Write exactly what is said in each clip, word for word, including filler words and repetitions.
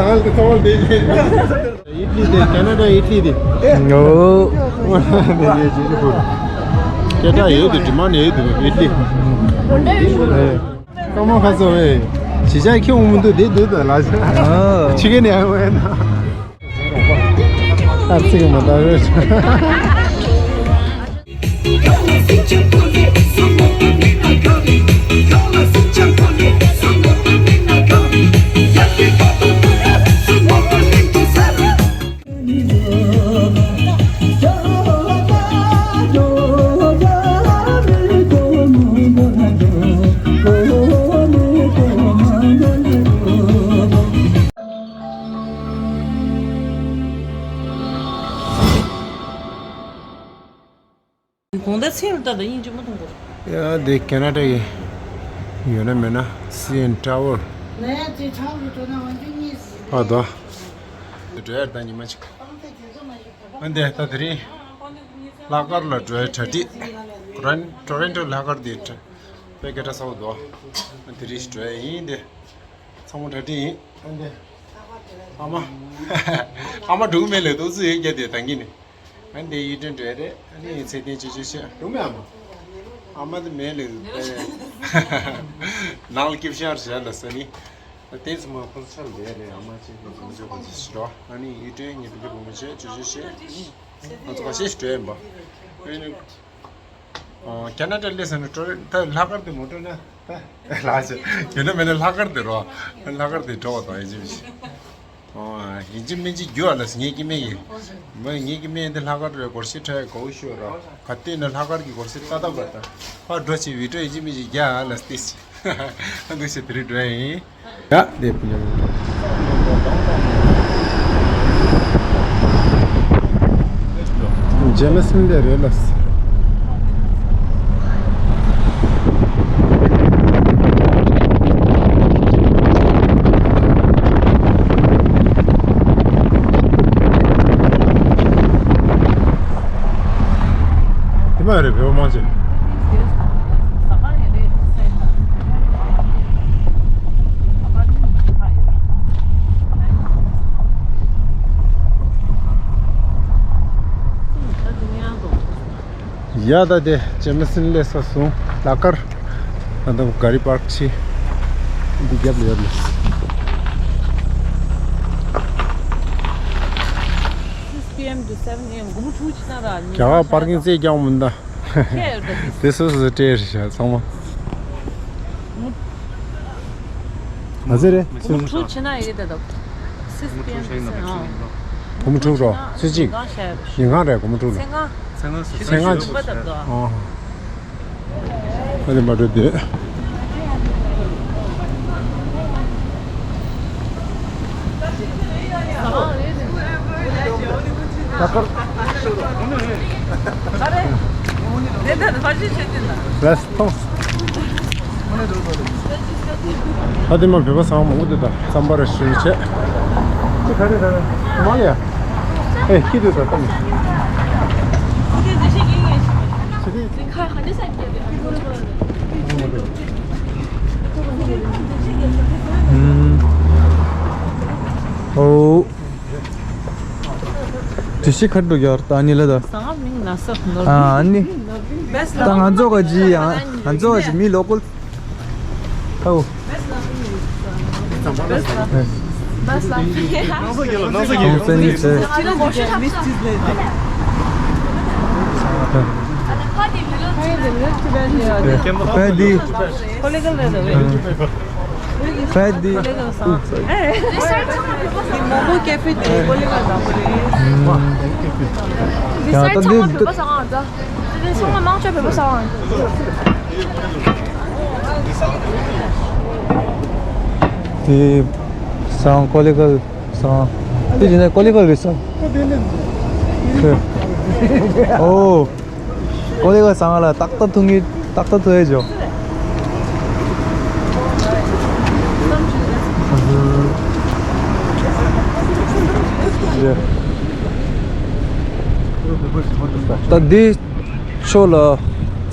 ཨིཊ་ལི་དེ་ཁེ་ན་ཌ་ཨིཊ་ལི་དེ། ཨོ། ཁེ་ན་ཌ་ཡོད་དེ་ཌི་མན་ཌ་ཡོད་དེ་ཨིཊ་ལི། ཨེ། ཀ་མ་ཁ་སོ་བས། ཇི་ཅག་ཁྱོད་འོང་མི་འདུག་དེ་དེ་དེ་ལ་ཆ། ཨོ། ཆི་གེ་ནས་ཨ་བས་ན། ཨ་ཙི་གི་མ་ད་རེད། གོང་ད་ཚེ་ལ་ལྟ་དང་དབྱིན་ཇི་མ་མཐོང་གོ། ཡ་དེ་ཁེ་ན་ཌ་གི་ཡོད་ན་མེད་ན་སི་ཨེན་ཊ་ཝར། ཨ་དོ། འགྲོ་ཡར་ད་ཉི་མ་གཅིག་ཨ་འདས་ད་དེ་རིང་ལྷག་དཀར་ལ་འགྲོ་ཡ་གྲ་སྒྲིག་ཊོ་རོན་ཊོ་ལྷག་དཀར་དེ་དཔེ་སྐད་གྲགས་ཚ་བོ་འདུག་ཨ་དེ་རིང་འགྲོ་ཡ་ཡིན་དེ། ཚང་མ་གྲ་སྒྲིག་ཡིན། ཨ་འདས། ཨ་མ། ཨ་མ་འགྲོ་གི་མེད་ལས་ཏོག་ཙི་ཡོད་རྒྱ་དེ་ད་གིན་ནི། ཨ་འདས་ཡུལ་དྲན་འགྲོ་ཡ་རེད། ཨ་ནི་ཚེ་བརྟན་ཆེ་ཆེ་ཆེ་འགྲོ་མེད་ཨ་མ། ཨ་མ་དེ་མེད་ལས་ནང་ལ་སྐྱིབས་ཤར་བྱས་ལ་ས་ནི། ཏེ་ཚོ་མ་ཁོ་ཚོ་ཆར་ལས་རེད། ཨ་མ་ཅིག་གི་ཚོ་ཚོ་ཁོ་ཚོ་ཞི་རོ། ཨ་ནི་ཡུལ་དྲན་ངེད་ཀྱི་བུ་མོ་ཆེ་ཆེ་ཆེ་ཆེ། ང་ཚོ་ཁ་ཤས་ཤི་འགྲོ་ཡིན་པ། ཨ་ནི། ཁེ་ན་ཌ་སླེབས་ཟིན་ན་ཊོ་རོན་ཊོ་ལྷག་དཀར་དེ་མ་འགྲོ་ན་ད་ལགས་ཆེ། ཡོད་ན་མེད་ན་ལྷག་དཀར་དེ་རོ། ལྷག་དཀར་དེ་འགྲོ་བ་དང་ཡིན་གཅིག་མིན་གཅིག་ཨོ། ཡིན་གཅིག་མིན་གཅིག་རྒྱུ་བ་ལ་ངེད་ཀྱི་མེ་ཡིན། མ་ངེད་ཀྱི་མེ་འདི་ལྷག་དཀར་རེད། སྒོར་གཞས་ཁྲལ་གོ་ཤོད་རོ། ག་དུས་ན་ལྷག་དཀར་གྱི་སྒོར་གཞས་ལྟ་ལྟ་བ་དང་། ཕར་འགྲོ་ཆེ་བི་ཌིའོ་ཡིན་གཅིག་མིན་གཅིག་རྒྱ་ལ་སྟེ། ཨ་འདུག་ཤེས་དེ་རིང་འགྲོ་ཡ་ཡིན། ཡ་དེ་པུ་ཉམ། ཇེ་མི་སིན་དེ་རེད་ལ། དེ་མ་རེད་བོད་མང་ཆེ། ཡ་ད་དེ་ཇེ་མི་སིན་སླེབས་ས་སོང་། ལྷག་དཀར། ཨ་ད་ག་རི་པར་ཀི་བྱེད། འདི་རྒྱབ་ལ་ཡོད་ལ། Six P M to seven A M དགོང་དྲོ་ཆུ་ཚོད་ན་ར། རྒྱ་གར་པར་ཀིང་རྩེ་རྒྱག་མི་འདའ། ཁྱེད་ཡོད་ད། དེ་སོ་སོ་སྤྲད་རེད་ཤག་ཚང་མ། ང་ཚོ་རེད། དགོང་དྲོ་ཆུ་ཚོད་ན་ཡོད་ད་ད། Six P M to seven A M། དགོང་དྲོ་རོ། ཚོད་གཅིག་ཉིན་གང་རེད། དགོང་དྲོ་ལ། མཚན་གང་། མཚན་གང་། མཚན་གང་། ཨ་ནི་མ་འགྲོ་དེ། ལས་ཐོངས། ཨ་དེ་མ་བོད་པ་ཚང་མ་འོ་དེ་དང་རྩམ་པ་ར་ཞུ་བྱས། ཅི་ག་རེ་ར་མ་ལ་ཡ། ཨེ་ཁྱི་དུ་དང་གཏམ། ཨོ། དུས་ཤིག་ཁར་འགྲོ་རྒྱུ་ད་ནི་ལ་ད། ཟ་མིང་ན་ས་ནོར། ཨ་ནི། ད་ང་ཚོ་ག་ཇི་ཡང་ང་ཚོ་ག་ཇི་མི་ལོ་ཀལ། ཨོ། ཁོང་ཚན་ནི་ཚེ། ཕན་དེ། ཕན་དེ། མོ་མོ་ཀེ་ཕེ་དེ་ཀོ་ལི་ག་དང་པོ་རེད། ཡང་ད་འདི་འདི་ཚང་མ་མང་ཆེ་བོད་པ་ཟ་བ། དེ་སང་ཀོ་ལི་གལ་སང་། དེ་ཡིན་ན་ཀོ་ལི་གལ་རེད་སང་། ཨོ། ཀོ་ལི་གལ་སང་ལ་ཏག་ཏག་ཐུང་ངེ་ཏག་ཏག་ཐུ་ཨེ་ཇོ། ད་འདི་ཕྱོགས་ལ་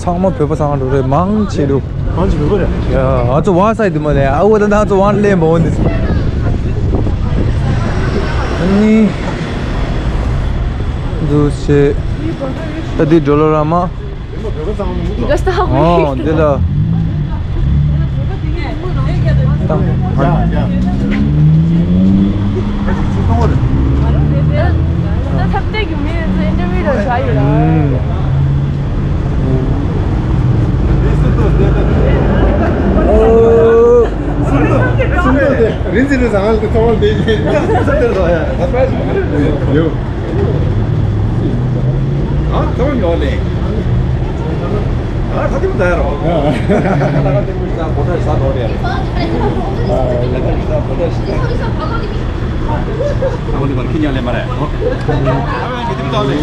ཚང་མ་བོད་པ་ཚང་འགྲོ་རེད། མང་ཆེ་འདུག་མང་ཆེ་བོད་པ་རེད། ཡ་ཨ་ཚོ་ཝང་སའི་དུ་མ་ལས་ཨ་འོ་ད་ང་ཚོ་ཝང་ལས་མ་འོ་འདི། ནི། འདུག་སེ། ད་འདི་འགྲོ་ལོ་ར་མ། འདི་ག་ས་ཧ་གོ། ཨོ་འདི་ལ། ད་ཐབས་ལྟས་ཀྱི་མི་ཚོ་ཨིན་ཊར་བིའུ་ར་བྱ་ཡོད་ར། ཨོ། རིན་ཆེན་ལ་ཟ་ང་ལ་ཐོག་མར་བསྡད་ཀྱི་ཡོད། ཨ་ཐོག་ཡོད་ལེ། ཨ་ཐ་དེ་མོ་ད་རོ། ཨ་ཐ་དེ་མོ་ཟ་གོ་ད་ཟ་དོ་རེད། ཨ་ལ་ད་ཟ་གོ་ད་ཟ། ཨ་འོ་ནི་མར་ཁི་ཉ་ལེ་མ་རེད། ཨ་ཡ་གི་དེ་མོ་ད་ལེ།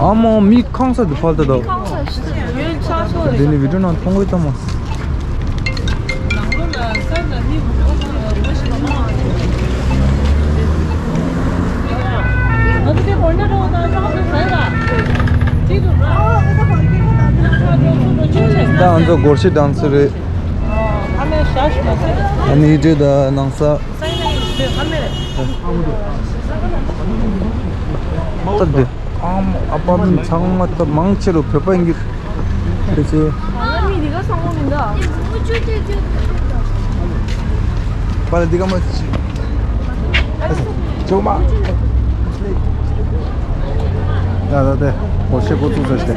ཨ་མ་མི་གང་ས་དུ་ཕལ་ཏེ་འདུག། འདི་ནི་བི་ཌིའོ་ནང་མཐོང་གི་ཡོད་ད་མ། ད་ང་ཚོ་སྒོར་གཞས་དང་ཚུ་རེད། ཨ་ནི་འདྲེ་ད་ནང་ས། ད་འདི་ཨམ་ཨ་པ་མི་ཚང་མ་ད་མང་ཆེ་རུ་བོད་པ་ཡིན་གྱི། ཁྱེད་ཚོས། ཨ་ལ་མི་འདི་ག་སང་ངོ་མི་འདུག། པ་ལ་འདི་ག་མ་ཅི། ཅོ་མ། ད་ད་དེ་འོ་ཤེ་གོ་ཚུགས་ས་ཤེ།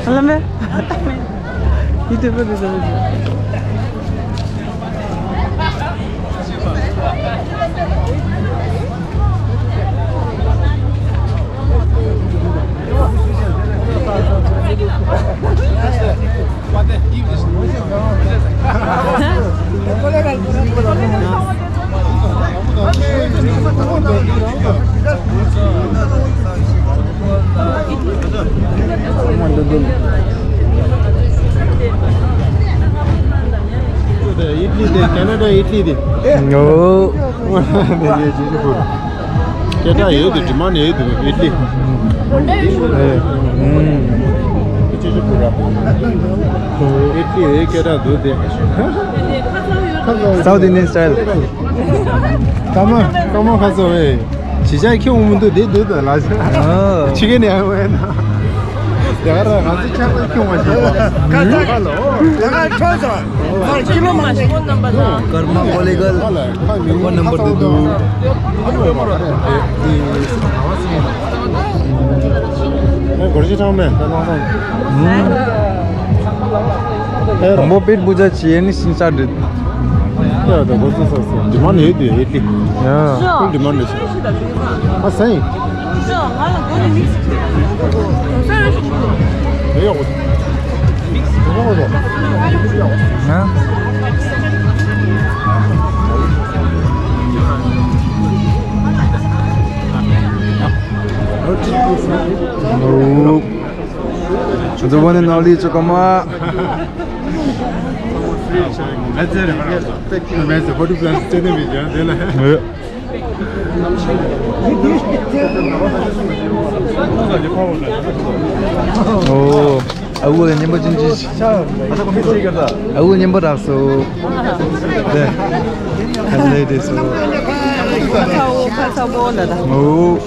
ཨ་ལ་མེ། ཡིད་དེ་པ་དེ་ད། ཡིད་ལི་དེ་ཁེ་ན་ཌ་ཡིད་ལི་དེ། ཨོ། དེ་ཡེ་ཅི་ཅི་ཕུར། སྐད་གྲགས་ཡོད་དུ་དྲི་མ་ནས་ཡོད་དུ་ཨིད་ལི། ཨེ། ཨུམ། ཅི་ཅི་ཕུར་ར། ཨིད་ལི་ཡོད་སྐད་གྲགས་འདུག་དེ། South Indian style། ཀརྨ་ཀརྨ་ཁ་སོ་ཨེ། ཅི་བྱ་ཁྱོད་འོང་མི་འདུག་དེ་འདུག་ད་ལ། ཨ། ཕྱི་རྒྱལ་ནས་ཡོང་བས་ན། དེ་ག་ར་ང་ཚོ་ཆགས་པའི་ཁྱོད་མ་ཤེས་པ། ཁ་ཚ་ཁ་ལོ། དེ་ག་ཁྱོད་ཚོ། ཁ་ཀི་ལོ་མ་ཤེས། ཀརྨ་ཀོ་ལེ་གལ། ཁོ་ནམ་བར་དུ་འདུག། སྒོར་གཞས་ཚང་མས་ད་ལོང་སོང་། དང་པོ་པེད་པུ་ཇ་བྱས་ནི་ཤིང་ཤ་འདྲི། ཡ་ད་སྒོར་ཚོ་སོ་སོ་ཌི་མན་ཡོད་དུ་ཡོད་དེ། ཡ། ཁོང་ཌི་མན་ཡོད་ཤག་ཨ་སེང་། The one and only Chokoma. ཨོ། ཨ་ཁུ་ལ་ཉན་པ་ཅན་ཅིག། ཨ་ཁུ་ཉན་པ་རག་སོ། དེ། ཁ་ལེ་དེ་སོ། ཨོ།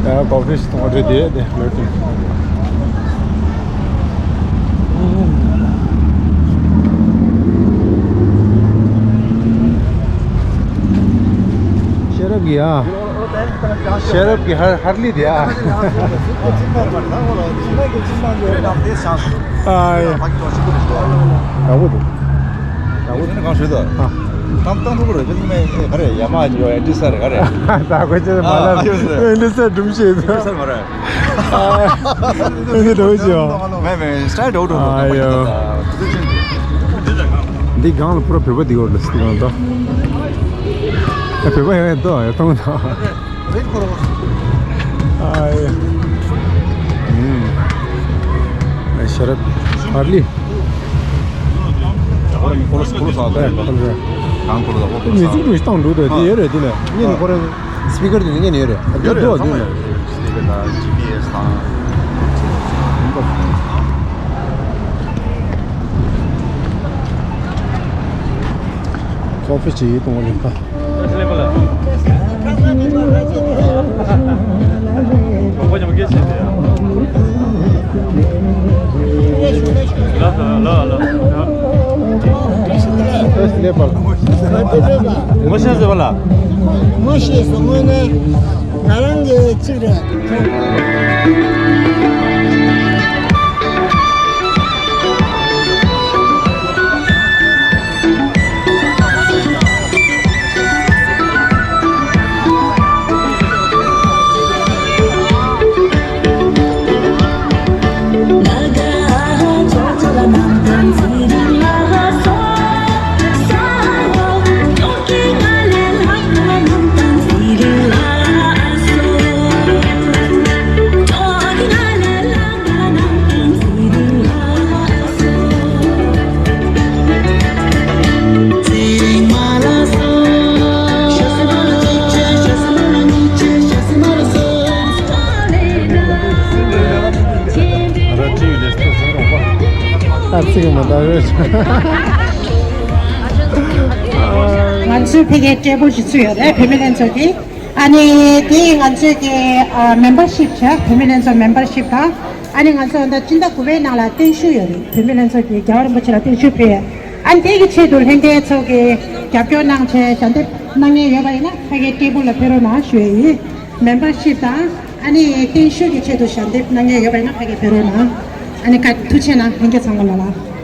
ཡང་ཀོ་ཕི་ཞིག་འཐུང་བ་རེད་དེ་དེ་ལོས་དེ། ཤེས་རབ་ཀྱི་ཡ། ཤེས་རབ་ཀྱི་ཧར་ཧར་ལི་དེ་ཨ། ཨ་ཡ། དགའ་བོ་འདུག། དགའ་བོ་འདུག་གང་ཞུ་དོ། ཨ། བཏང་བཏང་ཐུབ་ཀྱི་རེད། ཅི་མེད་ག་རེ་ཡ་མ་ཡོད་ཨེ་འདྲི་ས་རེད་ག་རེ། ད་གོ་ཅི་མ་ལ་ཨེ་འདྲི་ས་སྒྲུང་བཤད་ས་མ་རེད། ཨེ་འདྲི་འདྲ་བོ་ཅི་ཡོད། མེད་མེད་སི་ཊལ་འདྲ་བོ་འདྲ་བོ། ཨ་ཡོད། འདི་སྒང་ལ་པུ་ར་བོད་པ་འདི་ཡོད་ལ་སི་སྒང་ད། ཨ་བོད་པ་ཡང་ཡང་ཏོ་ཡང་ཏོང་ད། ཨ་ཡོད། ཨ་ཤ་རབ་ཨར་ལི། ཁོ་ལོ་ཁོ་ལོ་ས་ད་ཁོ་ལོ་གང་ཁོ་ལོ་ད་ཁོ་ལོ་ས། མི་ཚུགས་འགྲོ་ཞིག་བཏང་འགྲོ་ད་དེ་ཡོད་རེད་དེ་ལ་ཉིན་ཁོ་ར་སི་པི་ཀར་དེ་ཉིན་ཡོད་རེད་ཡོད་རེད་འགྲོ་དེ་ལ། སི་པི་ཀར་དང་ཇི་པི་ཨེ་སི་དང་ཁོ་ཕི་ཅི་གཏོང་བ་རེད་ད། ངོ་ཤེས་ཟེར་བ་ལ། ངོ་ཤེས་སོང་། དངོས་གནས་ང་རང་གི་གཅིག་རེད། ང་ཚོའི་ཕ་གིའི་ཊེ་བལ་ཞིག་ཚུད་ཡོད་རེད། བུད་མེད་ལྷན་ཚོགས་ཀྱི། ཨ་ནི་དེ་ང་ཚོའི་གི་ཨ་མེམ་བར་ཤིབ་བྱ། བུད་མེད་ལྷན་ཚོགས་མེམ་བར་ཤིབ་དང་། ཨ་ནི་ང་ཚོ་ད་སྤྱི་ཟླ་དགུ་པའི་ནང་ལ་བརྟན་བཞུགས་ཡོད་རེད། བུད་མེད་ལྷན་ཚོགས་ཀྱིས་རྒྱལ་བ་རིན་པོ་ཆེ་ལ་བརྟན་བཞུགས་ཕུལ་ཡོད། ཨ་ནི་དེ་གི་ཆེད་དུ་ལྷན་རྒྱས་ཚོ་གིས་རྒྱབ་སྐྱོར་གནང་བྱས་ཞལ་འདེབས་གནང་མཁན་ཡོད་པ་ཡིན་ན་ཕ་གིའི་ཊེ་བལ་ལ་ཕེབས་རོགས་གནང་ཞུ་ཡ་ཡིན། མེམ་བར་ཤིབ་དང་ཨ་ནི་བརྟན་བཞུགས་ཀྱི་ཆེད་དུ་ཞལ་འདེབས་གནང་མཁན་ཡོད་པ་ཡིན་ན་ཕ་གིར་ཕེབས་རོགས་གནང་། ཨ་ནི་བཀའ་ཐུགས་རྗེ་གནང་ལྷན་རྒྱས་ཚང་མ་ལ་ལ།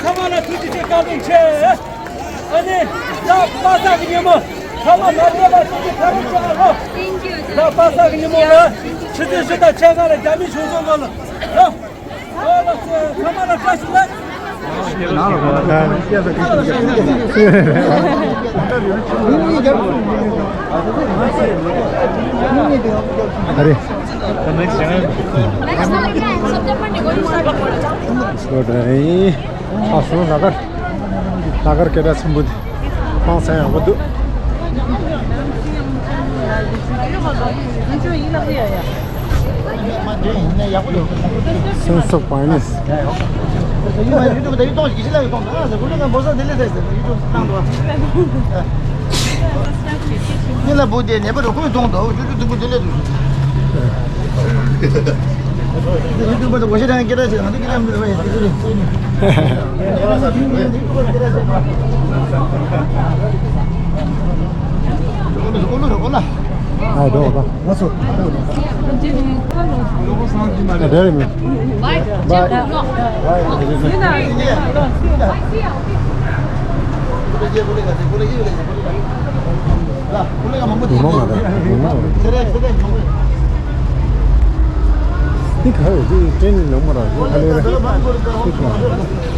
ཚང་མ་ལ་ཐུགས་རྗེ་ཆེ། བཀའ་དྲིན་ཆེ། ཨ་ནི། ད་པ་སངས་ཀྱི་ཉིན་མོ། ཚང་མ་མ་བསྡད་པ་ཐུགས་རྗེ་ཆེ། ཐུགས་རྗེ་ཆེ། ད་པ་སངས་ཀྱི་ཉིན་མོ་ལ། ཆུ་ཚོད་བཞི་དང་ཕྱེད་ཀ་ལ་རྒྱ་མི་གཞུང་ཚབ་ནང་ལ། ཨ། ཨ་ལ་ཚང་མ་ལ་བཀྲ་ཤིས་བདེ་ལེགས། ཨ་རེ། ཨ་སོ་ལ་གར། ལ་གར་སྐད་གྲགས་ཆེན་པོ་འདི། ཁང་ཚན་ཡག་པོ་འདུག་སེམས་སོགས་པ་ནི། ཡུ་ཊུབ་དེ་ཡིན་ལ་བུ་དེ་ནས་པར་ཁོས་གཏོང་དོ། ཡུ་ཊུབ་དུམ་བུ་དེ་ལས་འདུག་ཡུ་ཊུབ་པར་དུ་གོ་ཤེས་དང་སྐད་གྲགས་ཆེ་ང་ཚོ་སྐད་གྲགས་མི་འདུག་བ་ཡིན། དེ་ཚོ་རེད། ཨོ་ལ། ཨ་འགྲོ་བ། ང་ཚོ། ཨ་འདྲ་རེད་མོད། བའི། བའི། བུ་མོ་མ་རེད། བུ་མོ་མ་རེད། འདི་ག་རེད། འདི་ཏྲེན་ནི་ལོང་མ་རེད། འདི་ག་ལེ་རེད།